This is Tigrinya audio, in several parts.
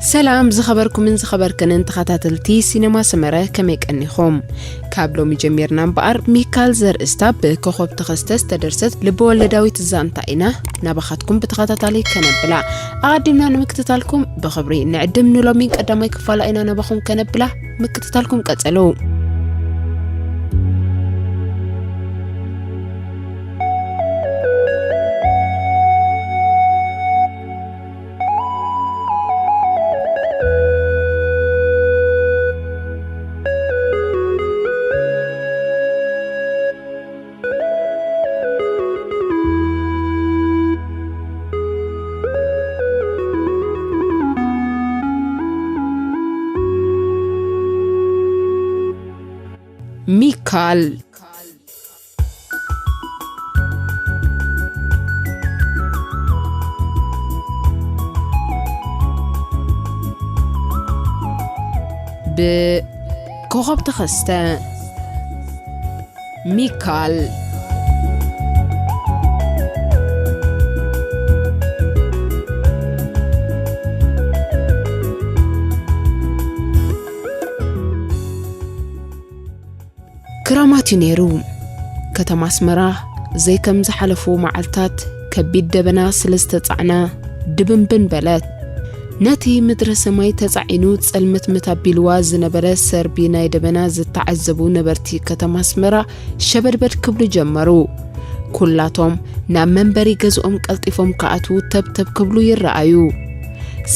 ሰላም ዝኸበርኩምን ዝኸበርክንን ተኸታተልቲ ሲነማ ሰመረ፣ ከመይ ቀኒኹም? ካብ ሎሚ ጀሚርና እምበኣር፣ ሚካል ዘርእስታ ብኮኸብ ተኸስተ ዝተደርሰት ልበወለዳዊት ዛንታ ኢና ናባኻትኩም ብተኸታታሊ ከነብላ። ኣቐዲምና ንምክትታልኩም ብኽብሪ ንዕድም። ንሎሚ ቀዳማይ ክፋላ ኢና ናባኹም ከነብላ፣ ምክትታልኩም ቀጸሉ። ሚካል። ብኮኸብ ተኸስተ። ሚካል። ክራማት እዩ ነይሩ። ከተማ ኣስመራ ዘይከም ዝሓለፉ መዓልታት ከቢድ ደበና ስለ ዝተጻዕና ድብንብን በለት። ነቲ ምድረ ሰማይ ተጻዒኑ ጸልምትምት ኣቢልዋ ዝነበረ ሰርቢ ናይ ደበና ዝተዓዘቡ ነበርቲ ከተማ ኣስመራ ሸበድበድ ክብሉ ጀመሩ። ኩላቶም ናብ መንበሪ ገዝኦም ቀልጢፎም ክኣትዉ ተብተብ ክብሉ ይረኣዩ።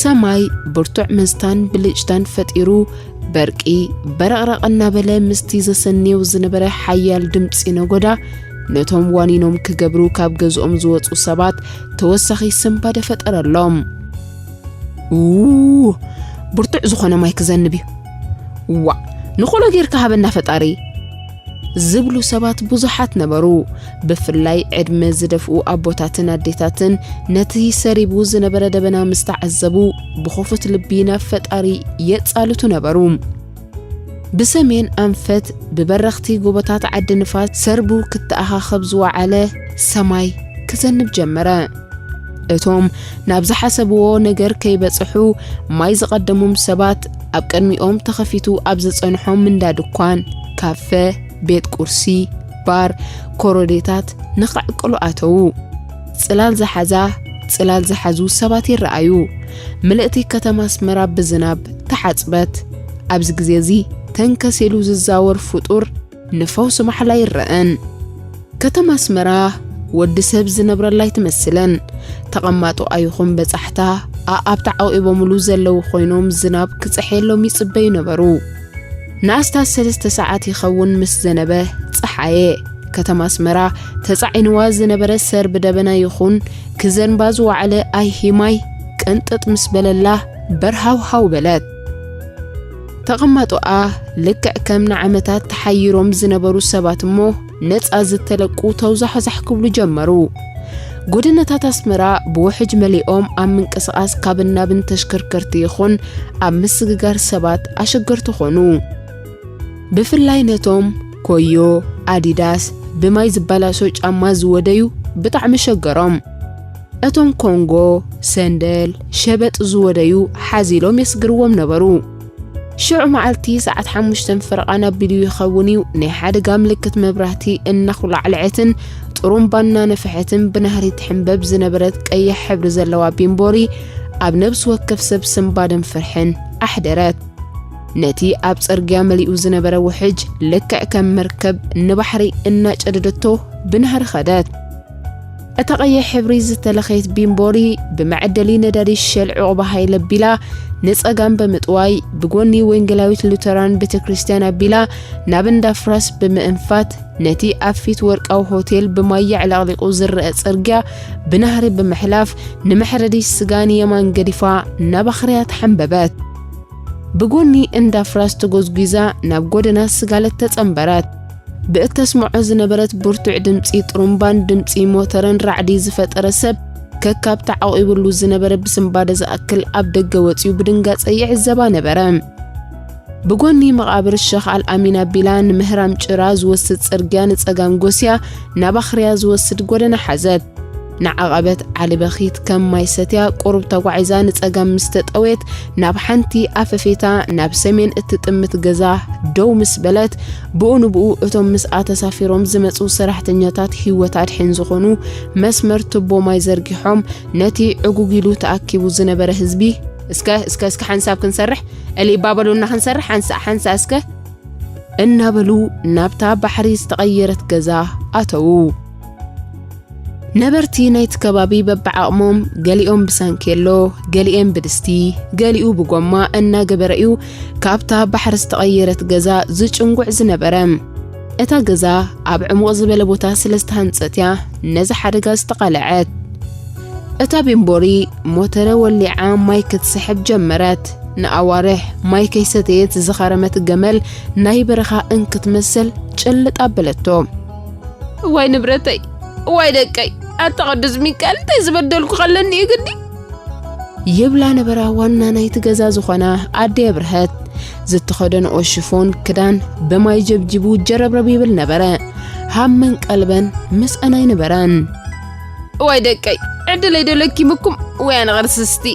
ሰማይ ብርቱዕ መዝታን ብልጭታን ፈጢሩ፣ በርቂ በረቕረቕ እናበለ ምስቲ ዘሰንዮ ዝነበረ ሓያል ድምጺ ነጎዳ፣ ነቶም ዋኒኖም ክገብሩ ካብ ገዝኦም ዝወጹ ሰባት ተወሳኺ ስንባደ ፈጠረሎም። "ው! ብርቱዕ ዝኾነ ማይ ክዘንብ እዩ። ዋእ! ንኹሎ ጌርካ ሃበና ፈጣሪ!" ዝብሉ ሰባት ብዙሓት ነበሩ። ብፍላይ ዕድመ ዝደፍኡ ኣቦታትን ኣዴታትን ነቲ ሰሪቡ ዝነበረ ደበና ምስ ተዓዘቡ፣ ብኽፉት ልቢ ናብ ፈጣሪ የጻልቱ ነበሩ። ብሰሜን ኣንፈት ብበረኽቲ ጎቦታት ዓዲ ንፋስ ሰርቡ ክተኣኻኸብ ዝወዓለ ሰማይ ክዘንብ ጀመረ። እቶም ናብ ዝሓሰብዎ ነገር ከይበጽሑ ማይ ዝቐደሞም ሰባት፣ ኣብ ቅድሚኦም ተኸፊቱ ኣብ ዝጸንሖም እንዳ ድኳን፣ ካፈ፣ ቤት ቁርሲ፣ ባር፣ ኮረዴታት ንኽዕቅሉ ኣተዉ። ጽላል ዝሓዛ፣ ጽላል ዝሓዙ ሰባት ይረኣዩ። ምልእቲ ከተማ ኣስመራ ብዝናብ ተሓጽበት። ኣብዚ ግዜ እዚ ተንከስ ኢሉ ዝዛወር ፍጡር ንፈውሲ ማሕላ ይረኣን። ከተማ ኣስመራ ወዲ ሰብ ዝነብረላ ኣይትመስልን። ተቐማጦኣ ይኹን በጻሕታ ኣኣብ ተዓቂቦምሉ ዘለዉ ኮይኖም ዝናብ ክጸሐየሎም ይጽበዩ ነበሩ። ንኣስታት ሰለስተ ሰዓት ይኸውን ምስ ዘነበ ጸሓየ። ከተማ ኣስመራ ተጻዒንዋ ዝነበረ ሰርቢ ደበና ይኹን ክዘንባ ዝወዓለ ኣይሂ ማይ ቅንጥጥ ምስ በለላ በርሃውሃው በለት። ተቐማጦኣ ልክዕ ከም ንዓመታት ተሓይሮም ዝነበሩ ሰባት እሞ ነጻ ዝተለቁ ተውዛሕዛሕ ክብሉ ጀመሩ። ጎደናታት ኣስመራ ብውሕጅ መሊኦም ኣብ ምንቅስቓስ ካብን ናብን ተሽከርከርቲ ይኹን ኣብ ምስግጋር ሰባት ኣሸገርቲ ኾኑ። ብፍላይ ነቶም ኮዮ፣ ኣዲዳስ፣ ብማይ ዝበላሾ ጫማ ዝወደዩ ብጣዕሚ ሸገሮም። እቶም ኮንጎ፣ ሰንደል፣ ሸበጥ ዝወደዩ ሓዚሎም የስግርዎም ነበሩ። ሽዑ መዓልቲ ሰዓት ሓሙሽተን ፈረቓን ኣቢሉ ይኸውን እዩ፣ ናይ ሓደጋ ምልክት መብራህቲ እናኹላዕለዐትን ጥሩምባ እናነፍሐትን ብናህሪ ትሕንበብ ዝነበረት ቀይሕ ሕብሪ ዘለዋ ቢምቦሪ ኣብ ነብሲ ወከፍ ሰብ ስንባደን ፍርሕን ኣሕደረት። ነቲ ኣብ ጽርግያ መሊኡ ዝነበረ ውሕጅ ልክዕ ከም መርከብ ንባሕሪ እናጨደደቶ ብናህሪ ኸደት። እታ ቀይሕ ሕብሪ ዝተለኸየት ቢምቦሪ ብመዐደሊ ነዳዲ ሸል ዕቑባ ሃይል ኣቢላ ንጸጋም ብምጥዋይ ብጎኒ ወንጌላዊት ሉተራን ቤተ ክርስቲያን ኣቢላ ናብ እንዳ ፍራስ ብምእንፋት ነቲ ኣብ ፊት ወርቃዊ ሆቴል ብማይ ኣዕለቕሊቑ ዝረአ ጽርግያ ብናህሪ ብምሕላፍ ንመሕረዲ ስጋ ንየማን ገዲፋ ናብ ኣኽርያ ተሓንበበት። ብጎኒ እንዳ ፍራስ ተጎዝጒዛ ናብ ጎደና ስጋለት ተጸንበረት። ብእተስምዖ ዝነበረት ብርቱዕ ድምጺ ጥሩምባን ድምጺ ሞተርን ራዕዲ ዝፈጠረ ሰብ ከካብ ተዓቂቡሉ ዝነበረ ብስንባደ ዝኣክል ኣብ ደገ ወጺኡ ብድንጋጸ ይዕዘባ ነበረ። ብጎኒ መቓብር ሸኽ ኣልኣሚን ኣቢላ ንምህራም ጭራ ዝወስድ ጽርግያ ንጸጋም ጎስያ ናብ ኣኽርያ ዝወስድ ጎደና ሓዘት። ንዓቐበት ዓሊ በኺት ከም ማይ ሰትያ ቁሩብ ተጓዒዛ ንጸጋም ምስ ተጠውየት፣ ናብ ሓንቲ ኣፈፌታ ናብ ሰሜን እትጥምት ገዛ ደው ምስ በለት፣ ብኡ ንብኡ እቶም ምስኣ ተሳፊሮም ዝመጹ ሰራሕተኛታት ህይወት ኣድሕን ዝኾኑ መስመር ቱቦ ማይ ዘርጊሖም ነቲ ዕጉግ ኢሉ ተኣኪቡ ዝነበረ ህዝቢ፣ "እስከ፣ እስከ፣ እስከ ሓንሳብ ክንሰርሕ፣ እሊ ባበሉና ክንሰርሕ፣ ሓንሳ፣ ሓንሳ እስከ" እናበሉ ናብታ ባሕሪ ዝተቐየረት ገዛ ኣተዉ። ነበርቲ ናይቲ ከባቢ በብዓቕሞም፣ ገሊኦም ብሳንኬሎ፣ ገሊኤን ብድስቲ፣ ገሊኡ ብጎማ እናገበረ እዩ ካብታ ባሕሪ ዝተቐየረት ገዛ ዝጭንጉዕ ዝነበረ። እታ ገዛ ኣብ ዕሙቕ ዝበለ ቦታ ስለ ዝተሃንጸት እያ ነዚ ሓደጋ ዝተቓልዐት። እታ ቤምቦሪ ሞተረ ወሊዓ ማይ ክትስሕብ ጀመረት። ንኣዋርሕ ማይ ከይሰተየት ዝኸረመት ገመል ናይ በረኻ እንክትመስል ጭልጥ ኣበለቶ። "እዋይ ንብረተይ፣ እዋይ ደቀይ፣ ኣታ ቅዱስ ሚካኤል፣ እንታይ ዝበደልኩ ከለኒ እዩ ግዲ?" ይብላ ነበራ ዋና ናይቲ ገዛ ዝኾና ኣደይ ኣብርሀት። ዝተኸደንኦ ሽፎን ክዳን ብማይ ጀብጂቡ ጀረብረብ ይብል ነበረ። ሃመን ቀልበን ምስአን ኣይነበረን። "እዋይ ደቀይ፣ ዕድለይ ዶ ለኪምኩም ወይ ኣነ ቅርስስቲ?"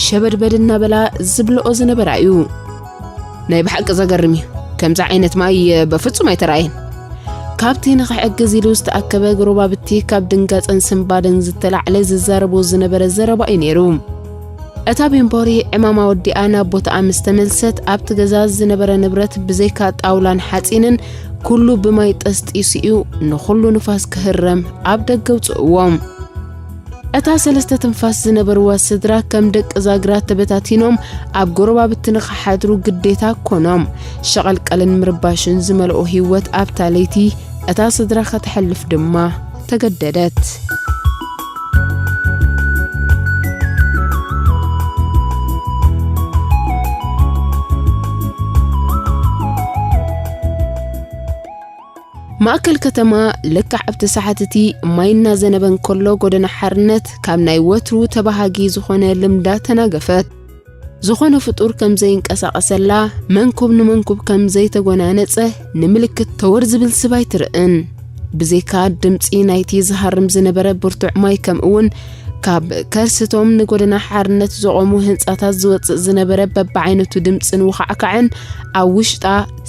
ሸበድበድ እናበላ ዝብልኦ ዝነበራ እዩ። ናይ ብሓቂ ዘገርም እዩ። ከምዚ ዓይነት ማይ በፍጹም ኣይተራእየን። ካብቲ ንኽሕግዝ ኢሉ ዝተኣከበ ጎረባብቲ ካብ ድንጋጸን ስንባደን ዝተላዕለ ዝዛረቦ ዝነበረ ዘረባ እዩ ነይሩ። እታ ቤምቦሪ ዕማማ ወዲኣ ናብ ቦታኣ ምስ ተመልሰት፣ ኣብቲ ገዛ ዝነበረ ንብረት ብዘይካ ጣውላን ሓጺንን ኩሉ ብማይ ጠስጢሱ እዩ ንኹሉ ንፋስ ክህረም ኣብ ደገ ኣውጽእዎ። እታ ሰለስተ ትንፋስ ዝነበርዋ ስድራ ከም ደቂ ዛግራ ተበታቲኖም ኣብ ጎረባብቲ ንኽሓድሩ ግዴታ ኮኖም። ሸቐልቀልን ምርባሽን ዝመልኦ ህይወት ኣብታ ለይቲ እታ ስድራ ከተሕልፍ ድማ ተገደደት። ማእከል ከተማ ልክዕ ኣብቲ ሰዓት እቲ ማይ እናዘነበ እንከሎ፣ ጎደና ሓርነት ካብ ናይ ወትሩ ተባሃጊ ዝኾነ ልምዳ ተናገፈት። ዝኾነ ፍጡር ከም ዘይንቀሳቐሰላ፣ መንኩብ ንመንኩብ ከም ዘይተጎናነጸ ንምልክት ተወር ዝብል ስብ ኣይትርእን። ብዘይካ ድምጺ ናይቲ ዝሃርም ዝነበረ ብርቱዕ ማይ፣ ከምኡውን ካብ ከርስቶም ንጎደና ሓርነት ዝቖሙ ህንጻታት ዝወጽእ ዝነበረ በብዓይነቱ ድምጽን ውኻዕካዕን፣ ኣብ ውሽጣ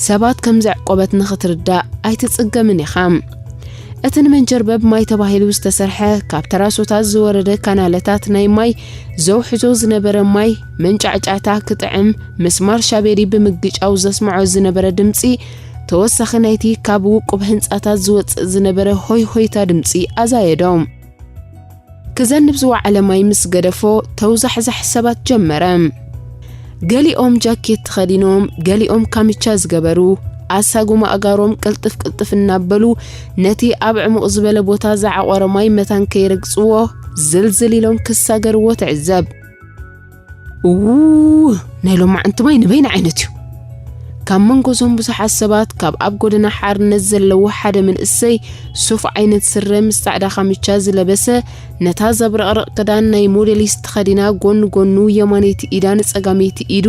ሰባት ከም ዘዕቆበት ንኽትርዳእ ኣይትጽገምን ኢኻ። እቲ ንመንጀርበብ ማይ ተባሂሉ ዝተሰርሐ፣ ካብ ተራሶታት ዝወረደ ካናለታት ናይ ማይ ዘውሕዞ ዝነበረ ማይ፣ መንጫዕጫዕታ ክጥዕም፣ ምስማር ሻቤዲ ብምግጫው ዘስምዖ ዝነበረ ድምጺ፣ ተወሳኺ ናይቲ ካብ ውቁብ ህንጻታት ዝወጽእ ዝነበረ ሆይ ሆይታ ድምጺ ኣዛየዶ። ክዘንብ ዝወዓለ ማይ ምስ ገደፎ፣ ተውዛሕዛሕ ሰባት ጀመረ። ገሊኦም ጃኬት ተኸዲኖም፣ ገሊኦም ካምቻ ዝገበሩ፣ ኣሳጉማ ኣእጋሮም ቅልጥፍ ቅልጥፍ እናበሉ፣ ነቲ ኣብ ዕሙቕ ዝበለ ቦታ ዝዓቖረ ማይ መታን ከይረግጽዎ፣ ዝልዝል ኢሎም ክሳገርዎ ትዕዘብ። እዉ፣ ናይ ሎማዓንቲ ማይ ንበይና ዓይነት እዩ። ካብ መንጎ እዞም ብዙሓት ሰባት፣ ካብ ኣብ ጎደና ሓርነት ዘለዉ ሓደ መንእሰይ፣ ሱፍ ዓይነት ስረ ምስ ጻዕዳ ካምቻ ዝለበሰ፣ ነታ ዘብረቕርቕ ክዳን ናይ ሞዴሊስት ተኸዲና፣ ጎኒ ጎኑ የማነይቲ ኢዳ ንጸጋመይቲ ኢዱ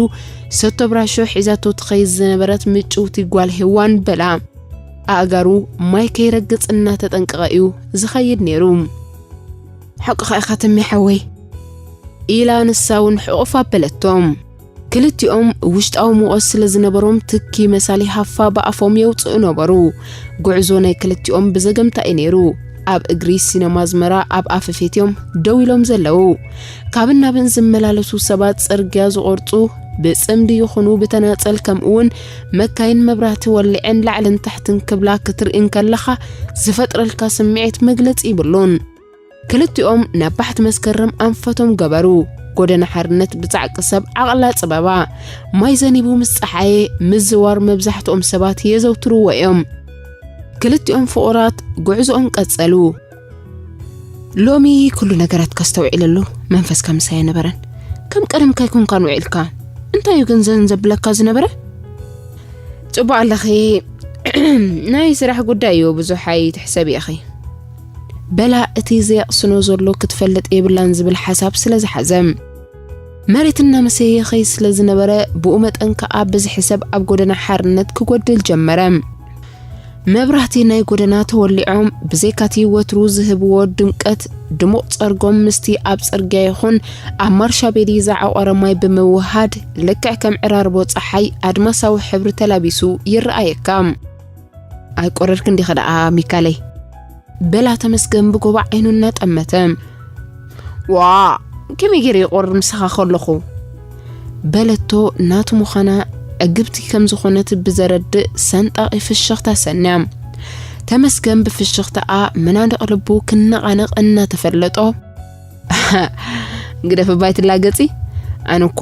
ሰቶ ብራሾ ሒዛቶ ትኸይድ ዝነበረት ምጭውቲ ጓል ሄዋን በላ። ኣእጋሩ ማይ ከይረግጽ እናተጠንቀቐ እዩ ዝኸይድ ነይሩ። "ሓቅኻ ኢኻ ተሜ ሓወይ" ኢላ ንሳ እውን ሕቑፍ ኣበለቶም። ክልቲኦም ውሽጣዊ ሙቐት ስለ ዝነበሮም፣ ትኪ መሳሊ ሃፋ ብኣፎም የውጽኡ ነበሩ። ጉዕዞ ናይ ክልቲኦም ብዘገምታ እዩ ነይሩ። ኣብ እግሪ ሲነማ ኣዝመራ ኣብ ኣፈፌት እዮም ደው ኢሎም ዘለዉ። ካብን ናብን ዝመላለሱ ሰባት፣ ጽርግያ ዝቖርጹ፣ ብጽምዲ ይኹኑ ብተናጸል፣ ከምኡውን መካይን መብራህቲ ወሊዐን ላዕልን ታሕትን ክብላ ክትርኢ እንከለኻ ዝፈጥረልካ ስምዒት መግለጺ ይብሉን። ክልቲኦም ናብ ባሕቲ መስከረም ኣንፈቶም ገበሩ። ጎደና ሓርነት ብጻዕቂ ሰብ ዓቕላ ጽበባ። ማይ ዘኒቡ ምስ ጸሓየ ምዝዋር መብዛሕትኦም ሰባት የዘውትርዎ እዮም። ክልቲኦም ፍቑራት ጉዕዞኦም ቀጸሉ። "ሎሚ ኩሉ ነገራት ከስተውዒለሉ መንፈስካ ምሳይ ኣይነበረን። ከም ቀደምካ ኣይኮንካን ውዒልካ። እንታይ እዩ ግን ዘን ዘብለካ ዝነበረ?" "ጽቡቕ ኣለኺ፣ ናይ ስራሕ ጉዳይ እዩ፣ ብዙሕ ኣይትሕሰቢ ኢኺ" በላ፣ እቲ ዘየቕስኖ ዘሎ ክትፈልጥ የብላን ዝብል ሓሳብ ስለ ዝሓዘ። መሬት እናመሰየ ይኸይድ ስለ ዝነበረ፣ ብኡ መጠን ከኣ ብዝሒ ሰብ ኣብ ጎደና ሓርነት ክጎድል ጀመረ። መብራህቲ ናይ ጎደና ተወሊዖም፣ ብዘይካቲ ወትሩ ዝህብዎ ድምቀት፣ ድሙቕ ጸርጎም ምስቲ ኣብ ጽርግያ ይኹን ኣብ ማርሻቤዲ ዝዓቖረ ማይ ብምውህሃድ፣ ልክዕ ከም ዕራርቦ ጸሓይ ኣድማሳዊ ሕብሪ ተላቢሱ ይረኣየካ። "ኣይቆረርክን ዲኻ ደኣ ሚካለይ?" በላ ተመስገን ብጎባዕ ዓይኑ እናጠመተ። "ዋ፣ ከመይ ገይረ ይቆርር ምሳኻ ከለኹ?" በለቶ። ናቱ ምዃና ዕግብቲ ከም ዝኾነት ብዘረድእ ሰንጣቒ ፍሽኽታ ሰንያ። ተመስገን ብፍሽኽታኣ መናድቕ ልቡ ክነቓነቕ እናተፈለጦ፣ "ግደፍ እባ ኣይትላገጺ፣ ኣነ እኮ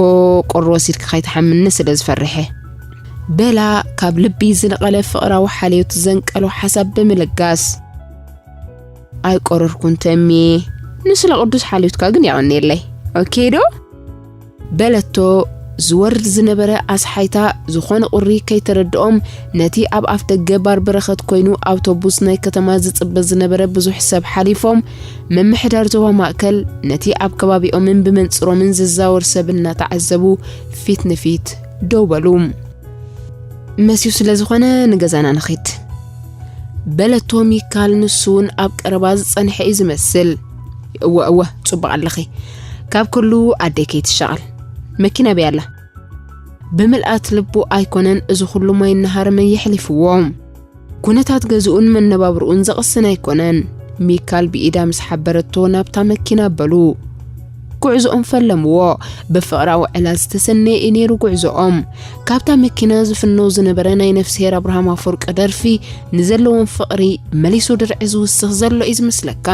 ቆሪ ወሲድኪ ከይትሓምኒ ስለ ዝፈርሕ እየ" በላ ካብ ልቢ ዝነቐለ ፍቕራዊ ሓልዮት ዘንቀሎ ሓሳብ ብምልጋስ። "ኣይቆረርኩን ተሜ፣ ንስለ ቅዱስ ሓልዮትካ ግን የቐንየለይ። ኦኬ ዶ?" በለቶ። ዝወርድ ዝነበረ ኣስሓይታ ዝኾነ ቁሪ ከይተረድኦም፣ ነቲ ኣብ ኣፍ ደገ ባር በረኸት ኮይኑ ኣውቶቡስ ናይ ከተማ ዝጽበ ዝነበረ ብዙሕ ሰብ ሓሊፎም፣ ምምሕዳር ዞባ ማእከል ነቲ ኣብ ከባቢኦምን ብመንጽሮምን ዝዛወር ሰብ እናተዓዘቡ ፊት ንፊት ደው በሉ። "መስዩ ስለ ዝኾነ ንገዛና ንኺድ" በለቶ ሚካል፣ ንሱ እውን ኣብ ቀረባ ዝጸንሐ እዩ ዝመስል። "እወ፣ እወ፣ ጽቡቕ ኣለኺ። ካብ ኩሉ ኣደይ ከይትሻቐል። መኪና በይ ኣላ?" ብምልኣት ልቡ ኣይኮነን እዚ ኩሉ ማይ እናሃረመ የሕሊፍዎ። ኩነታት ገዝኡን መነባብርኡን ዘቕስን ኣይኮነን። ሚካል ብኢዳ ምስ ሓበረቶ ናብታ መኪና በሉ። ጉዕዞኦም ፈለምዎ። ብፍቕራዊ ዕላ ዝተሰነየ እዩ ነይሩ ጉዕዞኦም። ካብታ መኪና ዝፍነው ዝነበረ ናይ ነፍስሄር ኣብርሃም ኣፈወርቂ ደርፊ፣ ንዘለዎም ፍቕሪ መሊሱ ድርዒ ዝውስኽ ዘሎ እዩ ዝመስለካ።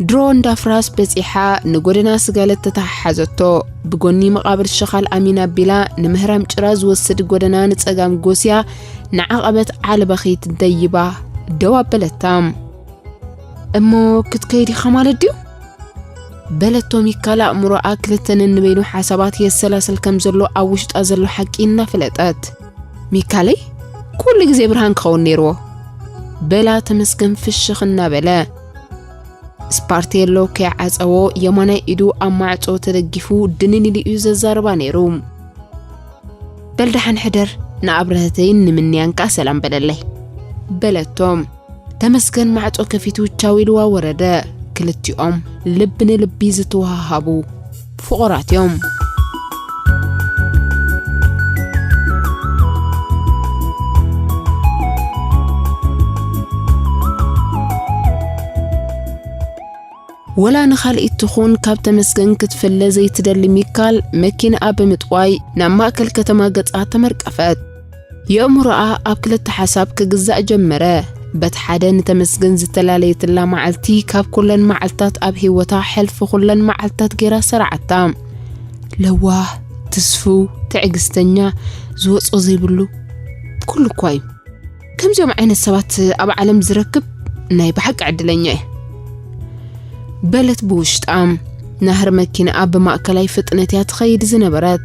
ድሮ እንዳ ፍራስ በጺሓ ንጎደና ስጋለት ተተሓሓዘቶ። ብጎኒ መቓብር ሸኻል ኣሚን ኣቢላ ንምህራም ጭራ ዝወስድ ጎደና ንጸጋም ጎስያ ንዓቐበት ዓለባ ከይትደይባ ደው ኣበለታ። "እሞ ክትከይድ ኢኻ ማለት ድዩ?" በለቶ ሚካል፣ ኣእምሮኣ ክልተ ነንበይኑ ሓሳባት የሰላስል ከም ዘሎ ኣብ ውሽጣ ዘሎ ሓቂ እናፈለጠት። "ሚካለይ፣ ኩሉ ግዜ ብርሃን ክኸውን ነይርዎ" በላ ተመስገን ፍሽኽ እናበለ። ስፓርቴሎ ከይዓጸዎ የማናይ ኢዱ ኣብ ማዕጾ ተደጊፉ ድንን ኢሉ እዩ ዘዛርባ ነይሩ። "በል ደሓን ሕደር፣ ንኣብረህተይን ንምንያን ከኣ ሰላም በለለይ" በለቶ። ተመስገን ማዕጾ ከፊቱ ቻው ኢልዋ ወረደ። ክልቲኦም ልቢ ንልቢ ዝተወሃሃቡ ፍቑራት እዮም። ወላ ንኻልኢት ትኹን ካብ ተመስገን ክትፍለ ዘይትደሊ ሚካል፣ መኪንኣ ብምጥዋይ ናብ ማእከል ከተማ ገጻ ተመርቀፈት። የእምሮኣ ኣብ ክልተ ሓሳብ ክግዛእ ጀመረ። በቲ ሓደ ንተመስገን ዝተላለየትላ መዓልቲ ካብ ኩለን መዓልታት ኣብ ህይወታ ሕልፊ ኩለን መዓልታት ገይራ ሰራዓታ። ለዋህ፣ ትስፉው፣ ትዕግስተኛ፣ ዝወጾ ዘይብሉ፣ ኩሉ እኳ እዩ። ከምዚኦም ዓይነት ሰባት ኣብ ዓለም ዝረክብ ናይ ብሓቂ ዕድለኛ እየ። በለት ብውሽጣ። ናህሪ መኪናኣ ብማእከላይ ፍጥነት እያ ትኸይድ ዝነበረት።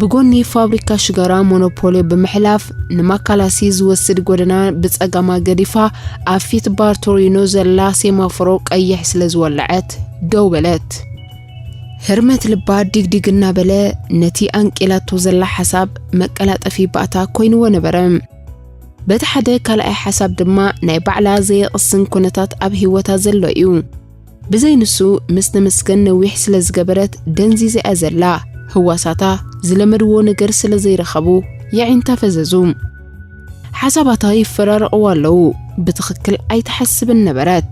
ብጎኒ ፋብሪካ ሽጋራ ሞኖፖልዮ ብምሕላፍ ንማካላሲ ዝወስድ ጎደና ብጸጋማ ገዲፋ ኣብ ፊት ባር ቶሪኖ ዘላ ሴማፎሮ ቀይሕ ስለ ዝወለዐት ደው በለት። ህርመት ልባ ዲግዲግ እናበለ ነቲ ኣንቂላቶ ዘላ ሓሳብ መቀላጠፊ ባእታ ኮይንዎ ነበረ። በቲ ሓደ ካልኣይ ሓሳብ ድማ ናይ ባዕላ ዘየቕስን ኩነታት ኣብ ህይወታ ዘሎ እዩ። ብዘይ ንሱ ምስ ተመስገን ነዊሕ ስለ ዝገበረት ደንዚዛ እያ ዘላ። ህዋሳታ ዝለመድዎ ነገር ስለ ዘይረኸቡ የዒንታ ፈዘዙ። ሓሳባታ ይፈራረቕዋ ኣለዉ። ብትኽክል ኣይትሓስብን ነበረት።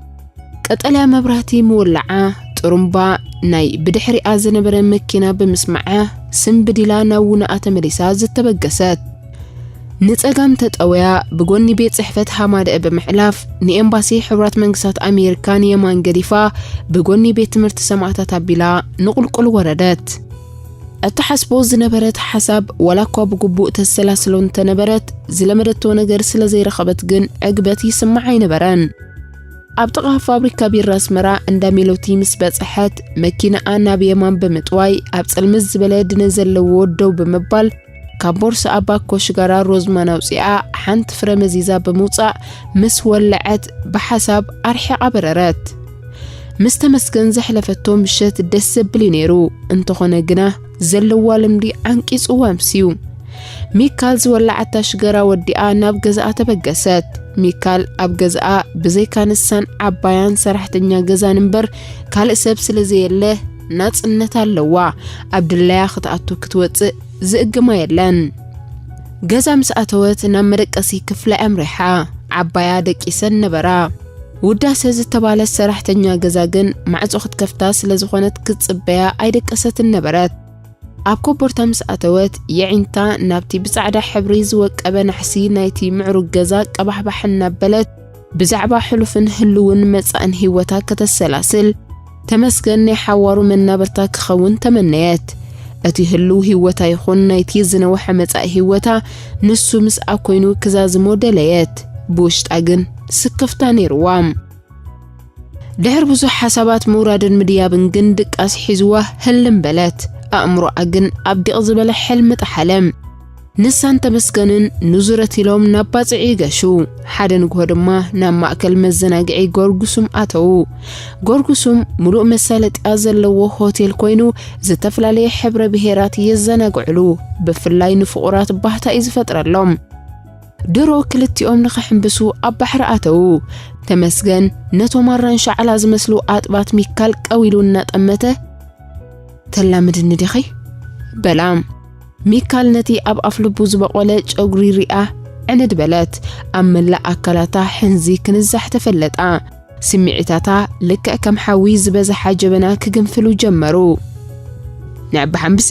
ቀጠልያ መብራህቲ ምውላዓ፣ ጥሩምባ ናይ ብድሕሪኣ ዝነበረ መኪና ብምስማዓ፣ ስምብድ ኢላ ናብ ውነኣ ተመሊሳ ዝተበገሰት። ንጸጋም ተጠውያ፣ ብጎኒ ቤት ጽሕፈት ሃማደአ ብምሕላፍ፣ ንኤምባሲ ሕቡራት መንግስታት ኣሜሪካ ንየማን ገዲፋ፣ ብጎኒ ቤት ትምህርቲ ሰማእታት ኣቢላ ንቑልቁል ወረደት። እትሓስቦ ዝነበረት ሓሳብ፣ ዋላ እኳ ብግቡእ ተሰላስሎ እንተነበረት፣ ዝለመደቶ ነገር ስለ ዘይረኸበት ግን ዕግበት ይስማዓ ኣይነበረን። ኣብ ጥቓ ፋብሪካ ቢራ ኣስመራ እንዳ ሜሎቲ ምስ በጽሐት፣ መኪናኣ ናብ የማን ብምጥዋይ፣ ኣብ ጽልምት ዝበለ ድነ ዘለዎ ደው ብምባል፣ ካብ ቦርስኣ ባኮ ሽጋራ ሮዝማን ኣውጺኣ፣ ሓንቲ ፍረ መዚዛ ብምውጻእ፣ ምስ ወለዐት፣ ብሓሳብ ኣርሒቓ በረረት። ምስ ተመስገን ዘሕለፈቶ ምሸት ደስ ዘብል እዩ ነይሩ። እንተኾነ ግና፣ ዘለዋ ልምዲ ዓንቂጽዋ ኣምስዩ። ሚካል ዝወለዓታ ሽገራ ወዲኣ ናብ ገዛኣ ተበገሰት። ሚካል ኣብ ገዛኣ ብዘይካ ንሳን ዓባያን ሰራሕተኛ ገዛን እምበር ካልእ ሰብ ስለ ዘየለ ናጽነት ኣለዋ። ኣብ ድላያ ክትኣቱ ክትወጽእ ዝእግማ የለን። ገዛ ምስ ኣተወት ናብ መደቀሲ ክፍላ ኣምሪሓ። ዓባያ ደቂሰን ነበራ። ውዳሰ ዝተባለት ሰራሕተኛ ገዛ ግን ማዕጾ ክትከፍታ ስለ ዝኾነት ክትጽበያ ኣይደቀሰትን ነበረት። ኣብ ኮቦርታ ምስ ኣተወት የዒንታ ናብቲ ብጻዕዳ ሕብሪ ዝወቀበ ናሕሲ ናይቲ ምዕሩግ ገዛ ቀባሕባሕ እናበለት ብዛዕባ ሕሉፍን ህልውን መጻእን ህይወታ ከተሰላስል ተመስገን ናይ ሓዋሩ መናበርታ ክኸውን ተመነየት። እቲ ህልው ህይወታ ይኹን ናይቲ ዝነውሐ መጻኢ ህይወታ ንሱ ምስኣ ኮይኑ ክዛዝሞ ደለየት። ብውሽጣ ግን ስክፍታ ነይርዋ። ድሕሪ ብዙሕ ሓሳባት ምውራድን ምድያብን ግን ድቃስ ሒዝዋ ህልም በለት። ኣእምሮኣ ግን ኣብ ዲቕ ዝበለ ሕልሚ ጠሓለ። ንሳን ተመስገንን ንዙረት ኢሎም ናብ ባጽዕ ይገሹ። ሓደ ንግሆ ድማ ናብ ማእከል መዘናግዒ ጎርጉሱም ኣተዉ። ጎርጉሱም ምሉእ መሳለጥያ ዘለዎ ሆቴል ኮይኑ ዝተፈላለየ ሕብረ ብሄራት የዘናግዕሉ። ብፍላይ ንፍቑራት ባህታ እዩ ዝፈጥረሎም። ድሮ ክልቲኦም ንኽሕምብሱ ኣብ ባሕሪ ኣተዉ። ተመስገን ነቶም ኣራንሺ ዓላ ዝመስሉ ኣጥባት ሚካል ቀው ኢሉ እናጠመተ፣ "ተላምድኒ ዲኺ?" በላ። ሚካል ነቲ ኣብ ኣፍ ልቡ ዝበቖለ ጨጉሪ ሪኣ ዕንድ በለት። ኣብ መላእ ኣካላታ ሕንዚ ክንዛሕ ተፈለጣ። ስምዒታታ ልክዕ ከም ሓዊ ዝበዝሓ ጀበና ክግንፍሉ ጀመሩ። "ንዕባ ሓምብሲ?"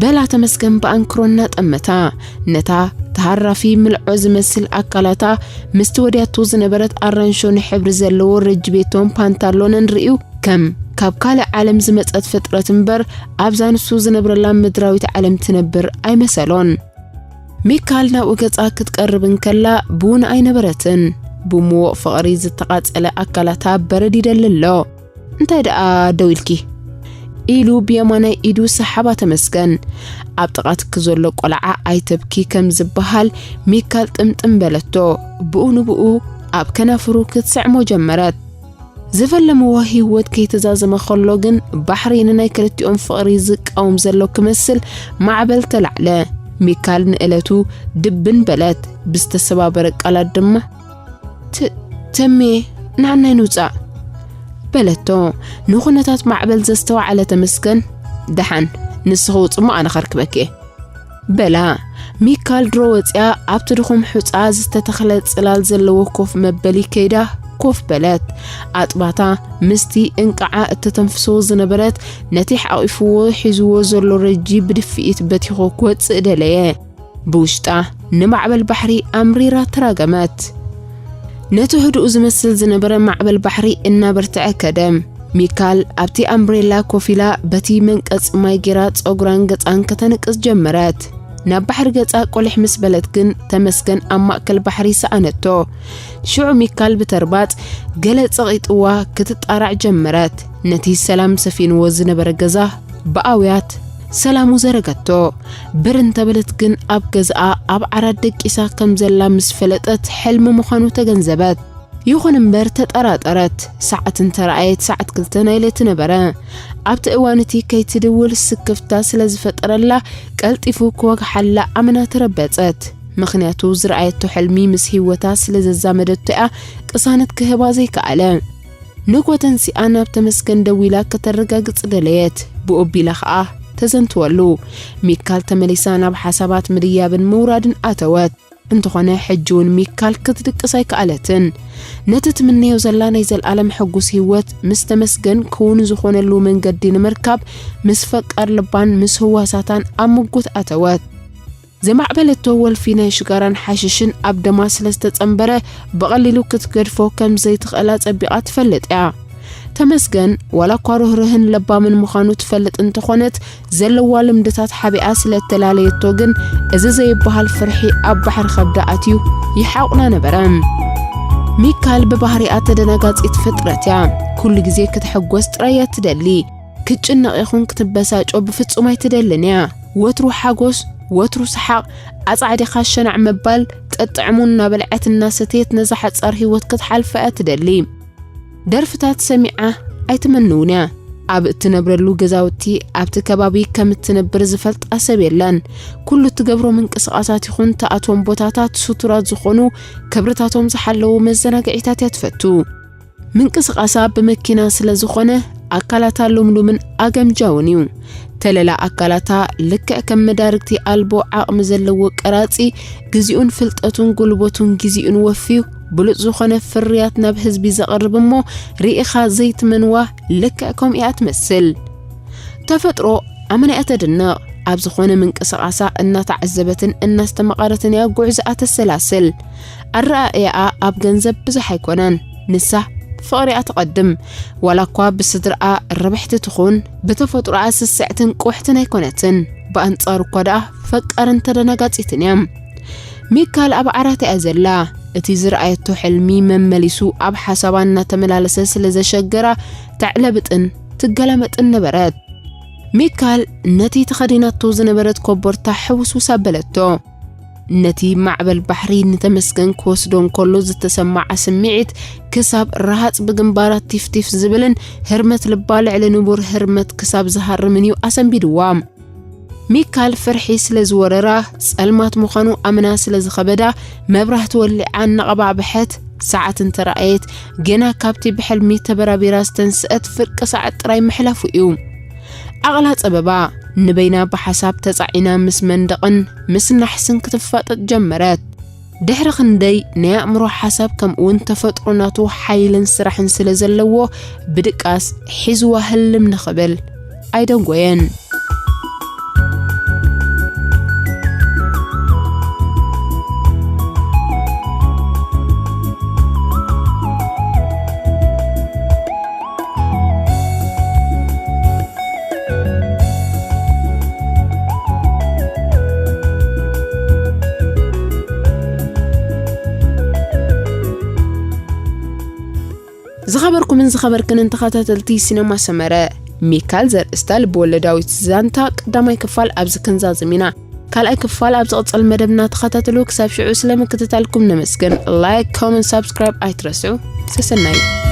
በላ ተመስገን ብኣንክሮ እናጠመታ። ነታ ተሃራፊ ምልዖ ዝመስል ኣካላታ ምስቲ ወዲያቶ ዝነበረት ኣራንሾኒ ሕብሪ ዘለዎ ረጅቤቶን ፓንታሎንን ርእዩ ከም ካብ ካልእ ዓለም ዝመጸት ፍጥረት እምበር ኣብዛ ንሱ ዝነብረላ ምድራዊት ዓለም ትነብር ኣይመሰሎን። ሚካል ናብኡ ገጻ ክትቀርብ እንከላ ብውን ኣይነበረትን። ብምዉቕ ፍቕሪ ዝተቓጸለ ኣካላታ በረድ ይደሊ ኣሎ። "እንታይ ደኣ ደው ኢልኪ?" ኢሉ ብየማናይ ኢዱ ሰሓባ ተመስገን። "ኣብ ጥቓትኪ ዘሎ ቆልዓ ኣይተብኪ" ከም ዝበሃል ሚካል ጥምጥም በለቶ። ብኡ ንብኡ ኣብ ከናፍሩ ክትስዕሞ ጀመረት። ዝፈለምዎ ህይወት ከይተዛዘመ ከሎ ግን ባሕሪ ንናይ ክልቲኦም ፍቕሪ ዝቃወም ዘሎ ክመስል ማዕበል ተላዕለ። ሚካል ንእለቱ ድብን በለት። ብዝተሰባበረ ቃላት ድማ፣ "ት-፣ ተሜ፣ ንዓናይ ንውጻእ" በለቶ። ንኹነታት ማዕበል ዘስተውዓለ ተመስገን፣ "ደሓን፣ ንስኺ ውጽእ እሞ ኣነ ከርክበኪ እየ" በላ። ሚካል ድሮ ወጺኣ ኣብቲ ድኹም ሑጻ ዝተተኽለ ጽላል ዘለዎ ኮፍ መበሊ ከይዳ ኮፍ በለት። ኣጥባታ ምስቲ እንቃዓ እተተንፍሶ ዝነበረት ነቲ ሓቒፍዎ ሒዝዎ ዘሎ ረጂ ብድፍኢት በቲኾ ክወጽእ ደለየ። ብውሽጣ ንማዕበል ባሕሪ ኣምሪራ ተራገመት። ነቲ ህዱእ ዝመስል ዝነበረ ማዕበል ባሕሪ እናበርትዐ ከደ። ሚካል ኣብቲ ኣምብሬላ ኮፍ ኢላ በቲ መንቀጽ ማይ ጌራ ጸጉራን ገጻን ከተንቅጽ ጀመረት። ናብ ባሕሪ ገጻ ቆሊሕ ምስ በለት ግን ተመስገን ኣብ ማእከል ባሕሪ ሰኣነቶ። ሽዑ ሚካል ብተርባጽ ገለ ጸቒጥዋ ክትጣራዕ ጀመረት። ነቲ ሰላም ሰፊንዎ ዝነበረ ገዛ ብኣውያት ሰላሙ ዘረገቶ። ብር እንተበለት ግን ኣብ ገዛኣ ኣብ ዓራት ደቂሳ ከም ዘላ ምስ ፈለጠት ሕልሚ ምዃኑ ተገንዘበት። ይኹን እምበር ተጠራጠረት። ሰዓት እንተረኣየት ሰዓት ክልተ ናይ ለይቲ ነበረ። ኣብቲ እዋን እቲ ከይትድውል ስክፍታ ስለ ዝፈጠረላ ቀልጢፉ ክወግሓላ ኣመና ተረበጸት። ምኽንያቱ ዝረኣየቶ ሕልሚ ምስ ህይወታ ስለ ዘዛመደቶ እያ ቅሳነት ክህባ ዘይከኣለ። ንግሆ ተንሲኣ ናብ ተመስገን ደዊላ ከተረጋግጽ ደለየት። ብኡ ኣቢላ ኸኣ ተዘንትወሉ። ሚካል ተመሊሳ ናብ ሓሳባት ምድያብን ምውራድን ኣተወት። እንተኾነ ሕጂ እውን ሚካል ክትድቅስ ኣይከኣለትን። ነቲ ትምነዮ ዘላ ናይ ዘልኣለም ሕጉስ ህይወት ምስ ተመስገን ክውን ዝኾነሉ መንገዲ ንምርካብ ምስ ፈቃር ልባን ምስ ህዋሳታን ኣብ ምጉት ኣተወት። ዘማዕበለቶ ወልፊ ናይ ሽጋራን ሓሽሽን ኣብ ደማ ስለ ዝተጸንበረ ብቐሊሉ ክትገድፎ ከም ዘይትኽእላ ጸቢቓ ትፈልጥ እያ። ተመስገን ዋላ እኳ ርህርህን ለባምን ምዃኑ ትፈልጥ እንተኾነት ዘለዋ ልምድታት ሓቢኣ ስለ እተላለየቶ ግን እዚ ዘይበሃል ፍርሒ ኣብ ባሕሪ ከብዳ ኣትዩ ይሓቑና ነበረ። ሚካል ብባህሪኣ ተደናጋጺት ፍጥረት እያ። ኩሉ ግዜ ክትሕጎስ ጥራይ እያ ትደሊ። ክትጭነቕ ይኹን ክትበሳጮ ብፍጹም ኣይትደልን እያ። ወትሩ ሓጎስ፣ ወትሩ ሰሓቕ፣ ኣጻዕዲኻ ሸናዕ ምባል፣ ጠጥዕሙ እናበልዐት እናሰተየት ነዛ ሓጻር ህይወት ክትሓልፋ እያ ትደሊ። ደርፍታት ሰሚዓ ኣይትመንውን እያ። ኣብ እትነብረሉ ገዛውቲ ኣብቲ ከባቢ ከም እትነብር ዝፈልጣ ሰብ የለን። ኩሉ እትገብሮ ምንቅስቓሳት ይኹን ትኣትዎም ቦታታት ስቱራት ዝኾኑ ክብርታቶም ዝሓለዉ መዘናግዒታት እያ ትፈቱ። ምንቅስቓሳ ብመኪና ስለ ዝኾነ ኣካላታ ልምሉምን ኣገምጃውን እዩ። ተለላ ኣካላታ ልክዕ ከም መዳርግቲ ኣልቦ ዓቕሚ ዘለዎ ቀራጺ ግዜኡን ፍልጠቱን ጉልበቱን ግዜኡን ወፍዩ ብሉጽ ዝኾነ ፍርያት ናብ ህዝቢ ዘቕርብ እሞ ርኢኻ ዘይትመንዋ ልክዕ ከምኡ እያ ትመስል። ተፈጥሮ ኣመና እያ ተድንቕ። ኣብ ዝኾነ ምንቅስቓሳ እናተዓዘበትን እናስተማቐረትን እያ ጉዕዞኣ ተሰላስል። ኣረኣእያኣ ኣብ ገንዘብ ብዙሕ ኣይኮነን። ንሳ ፍቕሪ እያ ትቐድም። ዋላ እኳ ብስድራኣ ርብሕቲ ትኹን፣ ብተፈጥሮኣ ስስዕትን ቅውሕትን ኣይኮነትን። ብኣንጻሩ እኳ ደኣ ፈቃርን ተደናጋጺትን እያ። ሚካል ኣብ ዓራት እያ ዘላ። እቲ ዝረኣየቶ ሕልሚ መመሊሱ ኣብ ሓሳባ እናተመላለሰ ስለ ዘሸገራ ተዕለብጥን ትገላመጥን ነበረት። ሚካል ነቲ ተኸዲናቶ ዝነበረት ኮቦርታ ሕውስውስ ኣበለቶ። ነቲ ማዕበል ባሕሪ ንተመስገን ክወስዶ እንከሎ ዝተሰማዓ ስምዒት ክሳብ ረሃጽ ብግንባራ ቲፍቲፍ ዝብልን ህርመት ልባ ልዕሊ ንቡር ህርመት ክሳብ ዝሃርምን እዩ ኣሰንቢድዋ። ሚካል ፍርሒ ስለ ዝወረራ፣ ጸልማት ምዃኑ ኣምና ስለ ዝኸበዳ፣ መብራህቲ ወሊዓ እናቐባዕበሐት፣ ሰዓት እንተረኣየት፣ ገና ካብቲ ብሕልሚ ተበራቢራ ዝተንስአት ፍርቂ ሰዓት ጥራይ ምሕላፉ እዩ። ዓቕላ ጸበባ፣ ንበይና ብሓሳብ ተጻዒና ምስ መንደቕን ምስ ናሕስን ክትፋጠጥ ጀመረት። ድሕሪ ክንደይ ናይ ኣእምሮ ሓሳብ ከምኡውን ተፈጥሮ ናቱ ሓይልን ስራሕን ስለ ዘለዎ፣ ብድቃስ ሒዝዋ ህልም ንኽብል ኣይደንጎየን። ዝኸበርኩምን ዝኸበርክንን ተኸታተልቲ ሲነማ ሰመረ፣ ሚካል ዘርእስታ ልብወለዳዊት ዛንታ ቀዳማይ ክፋል ኣብዚ ክንዛዝም ኢና። ካልኣይ ክፋል ኣብ ዝቕጽል መደብና ተኸታተሉ። ክሳብ ሽዑ ስለ ምክትታልኩም ነመስግን። ላይክ፣ ኮመንት፣ ሳብስክራይብ ኣይትረስዑ። ሰሰናዩ።